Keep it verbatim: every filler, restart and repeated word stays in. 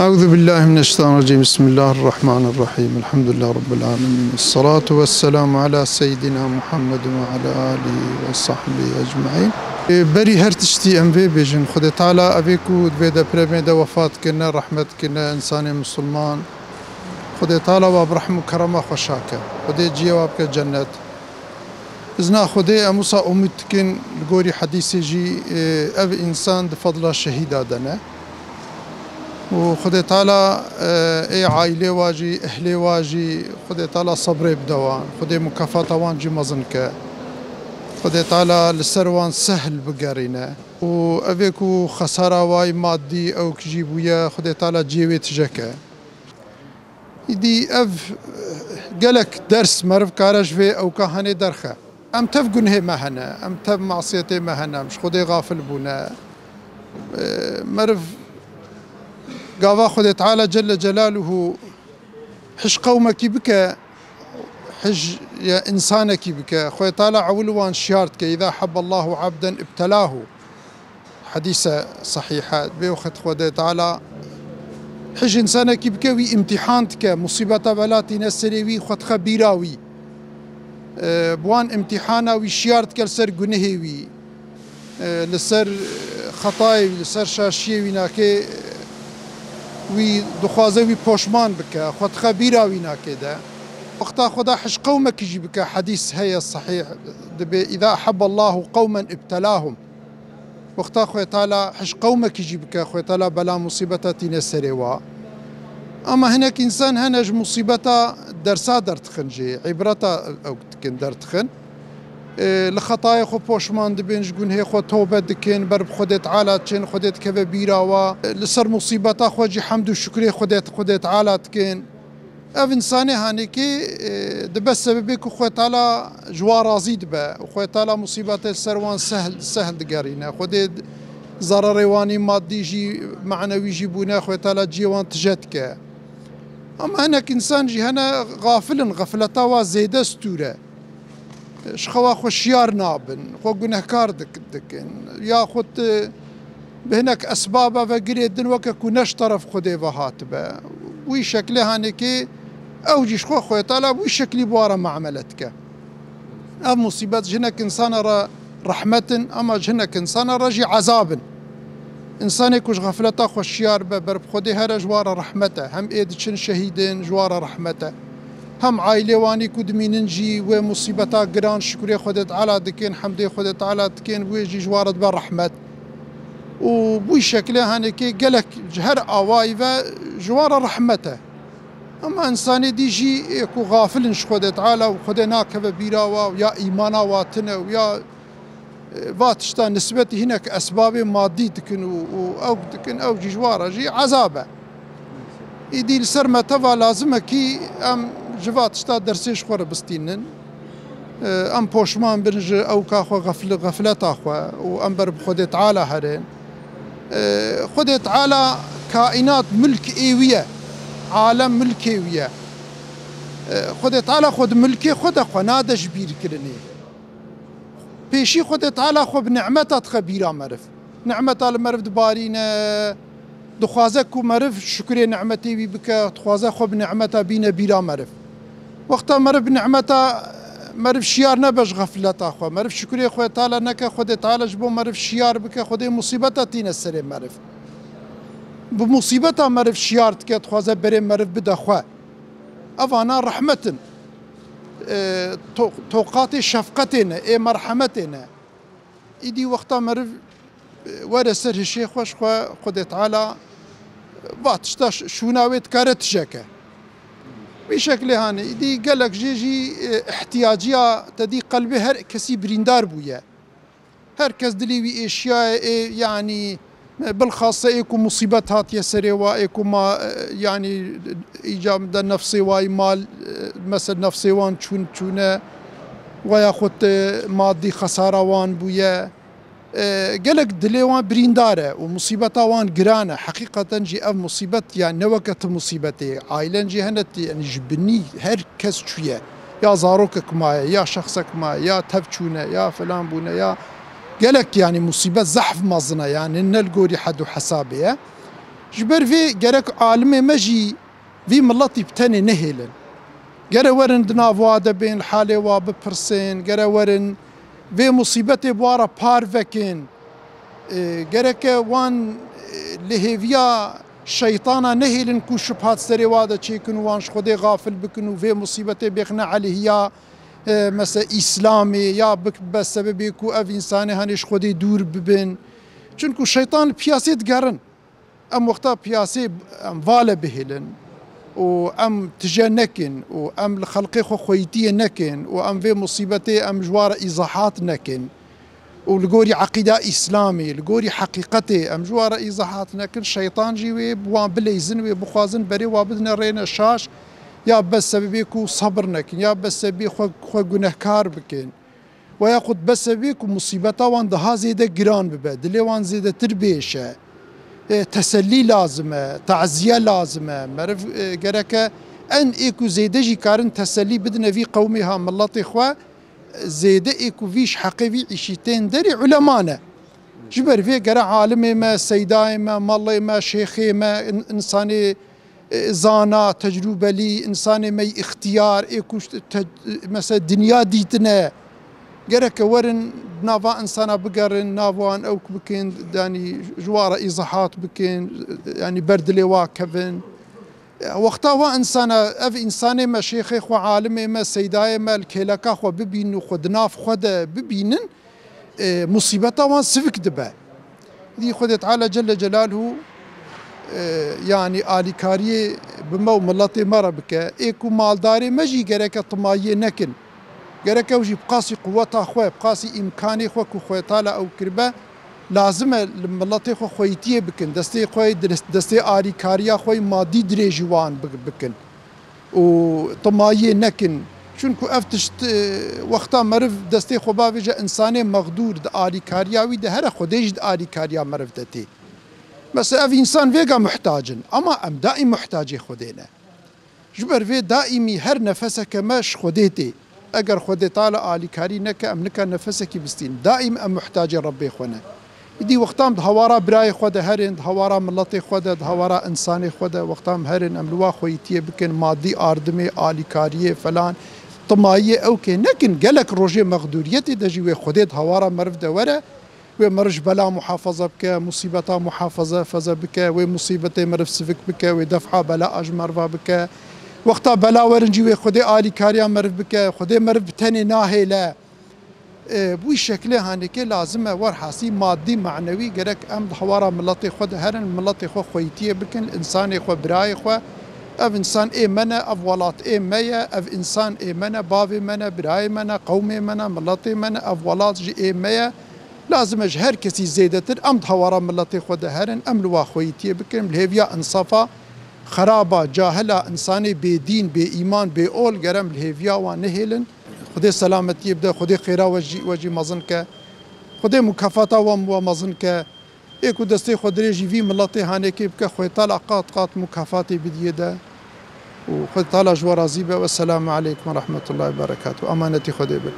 Euzu billahi mineşşeytanirracim. Bismillahirrahmanirrahim. Elhamdülillahi rabbil alemin. Esselatu vesselamu ala seyyidina Muhammed ve ala alihi ve sahbihi ecmaîn. E, berî her tiştî em vê bêjin, Xwedê Teala evê ku di vê depremê de wefat kirine, rehmet kirine, însanê misilman, Xwedê Teala wa bi rehm û kerema xwe şa ke. Xwedê ciyê wa bike cennet. Izna Xwedê em wisa umîd dikin, li gorî hedîsê jî, e, ev însan di fedla şehîda de ne. Û Xwedê Teala, e, ê aîlê wa jî, ehlê wa jî, Xwedê Teala sebrê bide wan, Xwedê mukafata wan jî mezin ke. Xwedê Teala li ser wan sehl bigerîne. Û evê ku xesara wayî madî ewk jî bûye, Xwedê Teala ciyê wê tije ke. Îdî ev, e, gelek ders meriv kare ji vê ewka hanê derxe. Em tev gunhê me hene, em tev masiyetê me hene, em ji Xwedê xafil bûne. E, meriv gava Xwedê Teala Celle Celaluhu hij qewmekî bike, hij ya însanekî bike. Xwedê Teala ewil wan şiyar dike. Îza hebbe Allahu abden ibtelahu. Hedîse sehîh e. Vê wexit Xwedê Teala hij însanekî bike, wî îmtîhan dike, musîbeta bela tîne serê wî, xwe dixe bîra wî. E, bi wan îmtîhana wî şiyar dike li ser gunehê wî, e, li ser xetayê wî, li ser şaşiyê wî nake, wî dixwaze wî poşman bike, xwe dixe bîra wî nake de. Wexta Xweda hij qewmekî jî bike, hedîs heye sehîh, dibê, "Îza ehebbe Allahu qewmen ibtelahum." Wexta Xwedê Teala hij qewmekî jî bike, Xwedê Teala bela musîbeta tîne serê wa. Ama hinek însan hene ji musîbeta dersa derdixin jî, îbreta ew dikin derdixin. E, li xetayê xwe poşman dibin, ji gunhê xwe tobe dikin, ber bi Xwedê Teala diçin, Xwedê dikeve bîra wa. E, li ser musîbeta xwe jî hemd û şukrê Xwedê, Xwedê Teala dikin. Ev însanê hanekê, e, dibe sebebê ku Xwedê Teala ji wan razî dibe. Xwedê Teala musîbetê li ser wan sehl, sehl digerîne. Xwedê zararê wanî madî jî, manewî jî bûne, Xwedê Teala ciyê wan tije dike. Ama hinek însan jî hene xafil in, xefleta wa zêde stûr e. Ji xewa xwe şiyar nabin, xwe gunehkar dik-, dikin. Yaxud, e, bi hinek esbaba ve girê din weke ku ne ji teref Xwedê ve hatibe. Wî şeklê hanekê ew jî ji xwe Xwedê Teala wî şeklî bi wan re muamele dike. Ev musîbet ji hinek însana re rehmet in, ama ji hinek însana re jî ezab in. Însanê ku ji xefleta xwe şiyar be, ber bi Xwedê here ji wan re rehmet e. Hem ê diçin şehîdin, ji wan re rehmet e. Hem aîlê wanî ku dimînin jî wê musîbeta giran şikurê Xwedê Teala dikin, hemdê Xwedê Teala dikin, wê jî ji wan re dibe rehmet. Û bû şeklê hanekê gelek ji her awayî ve ji wan re rehmet e. Ama însanê dî jî ê ku xafil in ji Xwedê Teala û Xwedê nakeve bîra wa û ya îmana wa tune û ya e, va tişta nisbetî hinek esbabê madî dikin û, û ew dikin, ew jî ji wan re jî ezab e. Îdî li ser me teva lazim e kî em ji va tişta dersê ji xwe re bistînin. E, em poşman bin ji ewka xwe, xefl-, xefleta xwe û em ber bi Xwedê Teala herin. E, Xwedê Teala kaînat milk ê wî ye. Alem milkê wî ye. E, Xwedê Teala xwe di milkê xwe de xwe nade ji bîrkirinê. Pêşî Xwedê Teala xwe bi nimeta dixe bîra meriv. Nimeta li meriv dibarîne, dixwaze ku meriv şukurê nimetê wî bike, dixwaze xwe bi nimeta bîne bîra meriv. Wexta meriv bi nimeta, meriv şiyar nebe ji xefleta xwe, meriv şukurê Xwedê Teala neke, Xwedê Teala ji bo meriv şiyar bike, Xwedê musîbeta tîne serê meriv. Bi musîbeta meriv şiyar dike, dixwaze berê meriv bide xwe. Evana rehmet in. E, to-, toqatê şefqetê ne, ê merhemetê ne. Îdî wexta meriv, e, were ser hişê xwe, ji xwe Xwedê Teala, e, va tişta ş-, şûna wê dikare tije ke. Wî şeklê hanê. Îdî gelek jê jî, e, ihtiyaciya te dî qelbê her kesî birîndar bûye. Her kes dilê wî êşiyaye, ê, yanî, bilxasa ê ku musîbet hatiye serê wa, ê ku ma, e, yanî, îcab de nefsê wayî mal, e, mesela nefsê wan çûn, çûne, weya xwe te madî xesara wan bûye. E, gelek dilê wan birîndar e û musîbeta wan giran e. Heqîqeten jî ev musîbet, yanî ne weke ti musîbetê. Ailen jî hene ti, yanî ji binî her kes çûye. Ya zarokek maye, ya şexsek maye, ya tev çûne, ya filan bûne, ya gelek, yanî musîbet zehf mezin e, yanî ne li gorî hed û hesabê ye. Ji ber vê gerek alimê me jî vî miletî bi tenê nehêlin. Gere werin di nav wa de bên, li halê wa bipirsin, gere werin vê musîbetê bi wa re par vekin. E, gereke wan, e, li hêviya şeytana nehêlin ku şubhat serê wa de çêkin û wan ji Xwedê xafil bikin û vê musîbetê bêxine aleyhiya, e, mesela Îslamê ya bik-, be sebebê ku ev însanê hanê ji Xwedê dûr bibin. Çunku şeytan li piyasê digerin. Em wexta piyasê em vale bihêlin û em tije nekin û em li xelqê xwe xweyîtiyê nekin û em vê musîbetê em ji wa re îzahat nekin û li gorî eqîda Îslamê, li gorî heqîqetê em ji wa re îzahat nekin, şeytan jî wê bi wan bileyzin, wê bixwazin berê wa bidine rêne şaş ya be sebebê ku sebir nekin, ya be sebebê xwe, xwe gunehkar bikin. Weya xwe bese vê ku musîbeta wan daha zêde giran bibe, dilê wan zêdetir bêşe. E, tesellî lazim e, taziye lazim e. Meriv, e, gereke en ê ku zêde jî karin tesellî bidine vî qewmê ha miletê xwe, zêde ê ku vî ji heqê vî îşî tên derê ulema ne. Ji ber vê gere alimê me, seydayê me, mallê me, şêxê me, in-, insanê e, zana, tecrûbelî, însanê me yî îxtiyar, ê ku ji te-, mesela dinya dîtine. Gereke werin nava însana bigerin, nav wan ewk bikin, yanî ji wa re îzahat bikin, yanî ber dilê wa kevin. E, wexta wa însana, ev însanê me, şêxê xwe, alimê me, seydayê me li kêleka xwe bibînin û xwe di nav xwe de bibînin, e, musîbeta wan sivik dibe. Dî Xwedê Teala Celle Celaluhu, e, yanî alîkariyê bi me û miletê me re bike. Ê ku maldarê me jî gereke timayiyê nekin. Gereke ew jî bi qasî quweta xwe, bi qasî îmkanê xwe ku Xwedê Teala ew kiribe, lazim e li miletê xwe xweyîtiyê bikin. Destê xwe, destê alîkariya xwe madî dirêjî wan bi-, bikin. û timayiyê nekin. Çunku ev tişt, e, wexta meriv destê xwe bavêje, însanê mexdûr di alîkariya wî de here, Xwedê jî di alîkariya meriv de tê. Mesela ev însan vêga muhtac in, ama em daîm muhtacê Xwedê ne. Ji ber vê daîmî her nefeseke me ji Xwedê tê. Eger Xwedê Teala alîkarî neke, em nika nefesekî bistînin. Daîm em muhtacê Rebbê xwe ne. Îdî wexta em di hawara birayê xwe de herin, di hawara miletê xwe de, di hawara însanê xwe de, wexta em herin, em li wa xweyîtiyê bikin, madî ardimê, alîkariyê, felan, timayiyê ewkê nekin, gelek rojê mexdûriyetê de jî wê Xwedê di hawara meriv de were, wê meriv ji bela muhafaza bike, musîbeta muhafaza feze bike, wê musîbetê meriv sivik bike, wê def'a bela a ji meriva bike. Wexta bela werin jî wê Xwedê alîkariya meriv bike, Xwedê meriv bi tenê nahêle. E, bi wî şeklê hanekê lazim e, werhasî madî, manewî gerek em di hawara miletê xwe de herin, miletê xwe xweyîtiyê bikin, însanê xwe, birayê xwe. Ev însan ê me ne, ev welat ê me ye, ev însan ê me ne, bavê me ne, birayê me ne, qewmê me ne, miletê me ne, ev welat jî ê me ye. Lazim e ji her kesî zêdetir em di hawara miletê xwe de herin, em li wa xweyîtiyê bikin, li hêviya însafa xeraba, cahila, însanê bêdîn, bêîman, bêol, gerem li hêviya wan nehêlin. Xwedê selametiyê bide, Xwedê xêra we jî, we jî mezin ke. Xwedê mukafata we, we mezin ke. Ê ku destê xwe dirêjî vî miletê hanekê bike, Xwedê Teala qat qat mukafatê bidiyê de. Û Xwedê Teala ji we razî be. Wesselamu aleykum ve rahmetullahi ve berekatuhu. Amanetî Xwedê bin.